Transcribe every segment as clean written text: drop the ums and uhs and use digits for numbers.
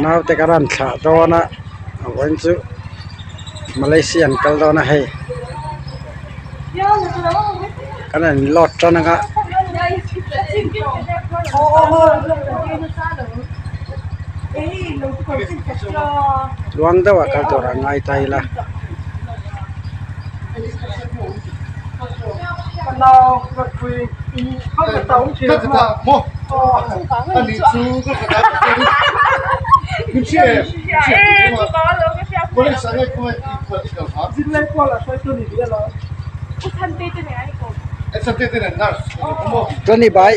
naute ka rawn thlah dawn a a vawiin chu Malaysia an kal dawn a hei kan rawn in load tan ang a. Tluang deuh ah kal tur a ngai ta ila. Chuan bai.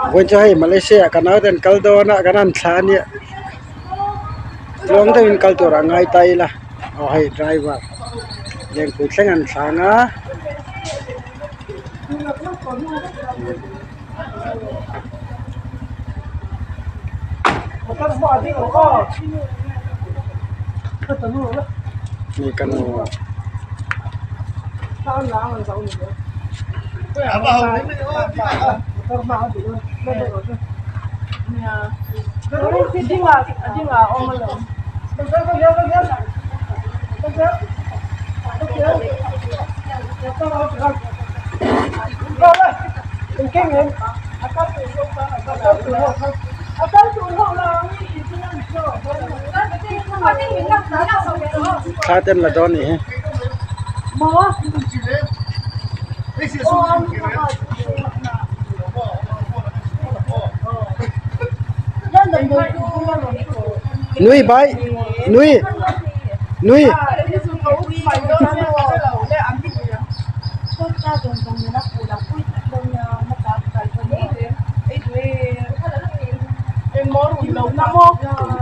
Vawiin chu hei Malaysia ah ka naute an kal dawn a kan han thlah a nia tluang deuhin kal tur a ngai ta ila aw hei driver lengpui thleng an thlang a. Ni ka nu Thla te an la dawn anih hi. Nui bai nui nui. Kum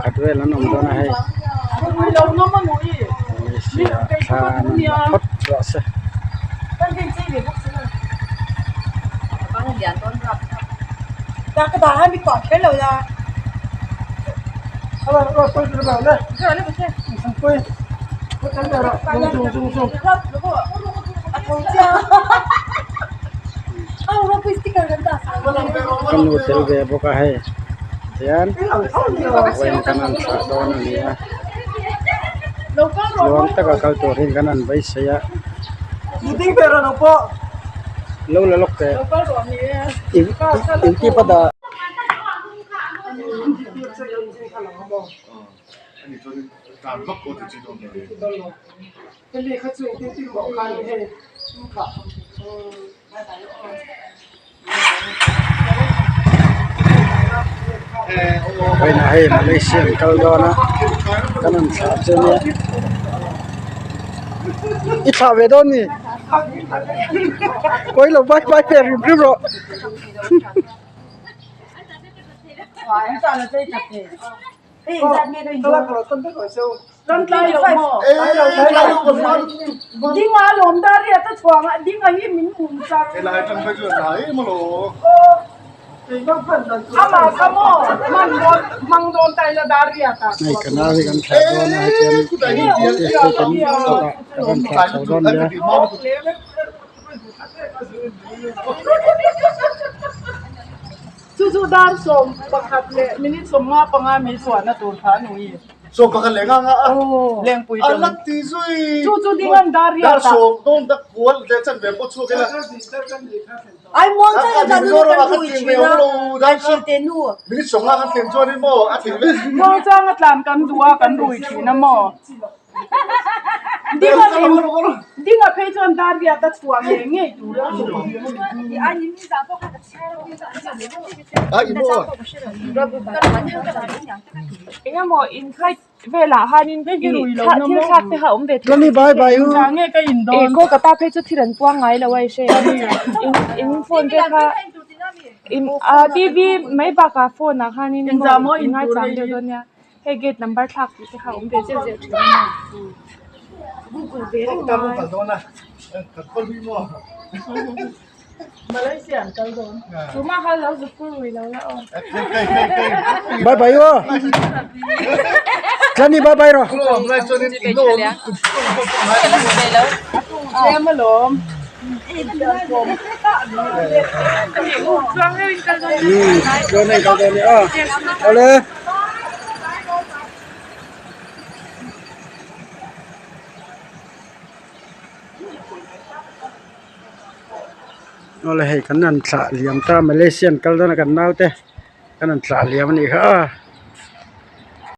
khat vel an awm dawn a hei Malaysia thla an la phawt rawh se. Ka nu tel ve bawk a hei tihian vawiin kan han thlah dawn a ni a tluang taka kal tur hian kan han beisei a lo la lawk teh engti pa dah. Vawiinah hei Malaysia an kal dawn a kan han thlah chu ania i thlah ve dawn mi pawi lo bye bye ve rim rim rawh. Hei ka nau hi kan thlah dawn a hetiang kan kan thlah chho dawn nia. Chu chu dar 11 leh minute 55 mi chhuahna tur kha a nui. 11 leh nga nga a. Lengpui A la ti zui. Chu chu ding an dar riat Dar sawm dawn dak kual leh chan ve pawh chhuak ila. Ai muang chang a kan nu kan rui thin a kan hrilh teh nu. Minute 50 kan thlen chuan in maw a thlen vek. Muang chang a tlan kan duh a kan rui thin a maw. Dinga phei chuan dar riat a chhuah ngei ngei tur a. Engemaw inkhai velah hianin thil thlak te kha a awm ve thei e Kolkata phei chu thil an puang ngai lo a i hre in phone te kha tv mai bakah phone ah khanin ngaichang deuh dawn nia. Hei gate number thlak tih te kha a awm ve zeuh zeuh thin a ni. Bye bye aw Tlani bye bye rawh. Tluang in kal dawn ni aw awle. Awle hei kan han thlah liam ta Malaysia an kal dawn a kan naute kan han thlah liam a nih kha.